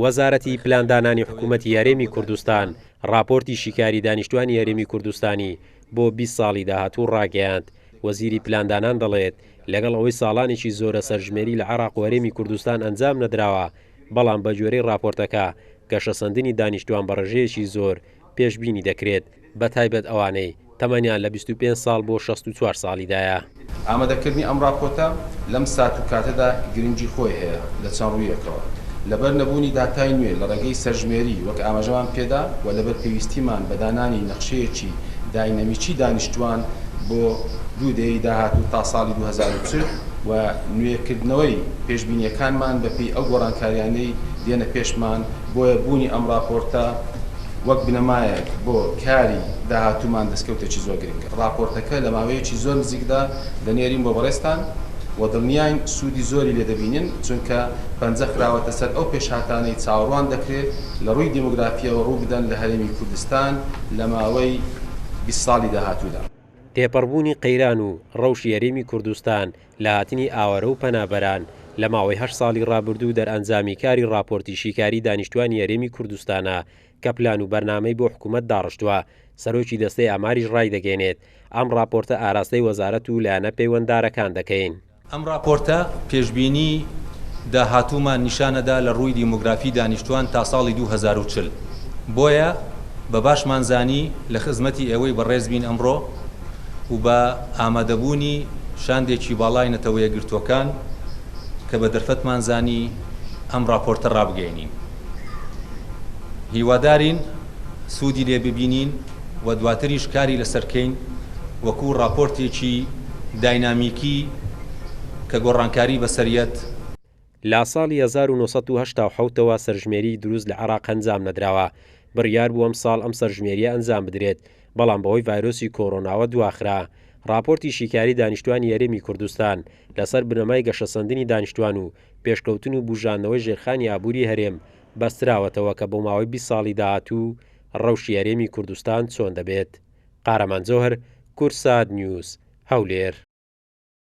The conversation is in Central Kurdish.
وەزارەتی پلاندانانی حکوومەتی هەرێمی کوردستان ڕاپۆرتی شیکاری دانیشتوانی هەرێمی کوردستانی بۆ 20 ساڵی داهاتوو ڕاگەیاند. وەزیری پلاندانان دەڵێت، لەگەڵ ئەوەی ساڵانێکی زۆرە سەرژمێری لە عێراق و هەرێمی کوردستان ئەنجام نەدراوە، بەڵام بەگوێرەی ڕاپۆرتەکە گەشەسەندنی دانیشتوان بە ڕێژەیەکی زۆر پێشبینی دەکرێت، بەتایبەت ئەوانەی تەمەنیان لە 25 ساڵ بۆ 64 ساڵیدایە. ئامادەکردنی ئەم ڕاپۆرتە لەم سات و کاتەدا گرنگی خۆی هەیە لە چەند ڕوویەکەوە، لەبەر نەبوونی داتای نوێ لە ڕێگەی سەرژمێری وەک ئاماژەمان پێدا و لەبەر پێویستیمان بە دانانی نەخشەیەکی داینەمیکی دانیشتووان بۆ دوو دەیەی داهاتوو تا ساڵی 2040 و نوێکردنەوەی پێشبینییەکانمان بەپێی ئەو گۆڕانکاریانەی دێنە پێشمان، بۆیە بوونی ئەم ڕاپۆرتە وەک بنەمایەک بۆ کاری داهاتوومان دەستکەوتێکی زۆر گرنگە. ڕاپۆرتەکە لە ماوەیەکی زۆر نزیکدا دەنێرین بۆ بەڕێزتان و دڵنیاین سوودی زۆری لێ دەبینن، چونکە پەنجە خراوەتە سەر ئەو پێشهاتانەی چاوەڕوان دەکرێت لە ڕووی دیمۆگرافییەوە ڕوو بدەن لە هەرێمی کوردستان لە ماوەی 20 ساڵی داهاتوودا. تێپەڕبوونی قەیران و ڕەوشی هەرێمی کوردستان لە هاتنی ئاوارە و پەنابەران لە ماوەی هەشت ساڵی ڕابردوو دەرئەنجامی کاری ڕاپۆرتی شیکاری دانیشتوانی هەرێمی کوردستانە کە پلان و بەرنامەی بۆ حکومەت داڕشتووە، سەرۆکی دەستەی ئاماریش ڕایدەگەیەنێت، ئەم ڕاپۆرتە ئاراستەی وەزارەت و لایەنە پەیوەنددارەکان دەکەین. ئەم ڕاپۆرتە پێشبینی داهاتوومان نیشانەدا لە ڕووی دیمۆگرافی دانیشتوان تا ساڵی 2040، بۆیە بە باشمان زانی لە خزمەتی ئێوەی بەڕێز بین ئەمڕۆ و بە ئامادەبوونی شاندێکی باڵای نەتەوە یەکگرتووەکان کە بە دەرفەتمان زانی ئەم ڕاپۆرتە ڕابگەیەنین. هیوادارین سوودی لێ ببینین و دواتریش کاری لەسەر کەین وەکوو ڕاپۆرتێکی داینامیکی کە گۆڕانکاری بەسەریەت. لە ساڵی 1987 ەوە سەرژمێریی دروست لە عێراق ئەنجام نەدراوە، بڕیار بوو ئەمساڵ ئەم سەرژمێرییە ئەنجام بدرێت، بەڵام بەهۆی ڤایرۆسی کۆرۆناوە دواخرا. ڕاپۆرتی شیکاری دانیشتوانی هەرێمی کوردستان لەسەر بنەمای گەشەسەندنی دانیشتوان و پێشکەوتن و بوژاندنەوەی ژێرخانی ئابووری هەرێم بەستراوەتەوە کە بۆ ماوەی 20 ساڵی داهاتوو ڕەوشی هەرێمی کوردستان چۆن دەبێت. قارەمان جەوهەر، کوردسات نیوز، هەولێر.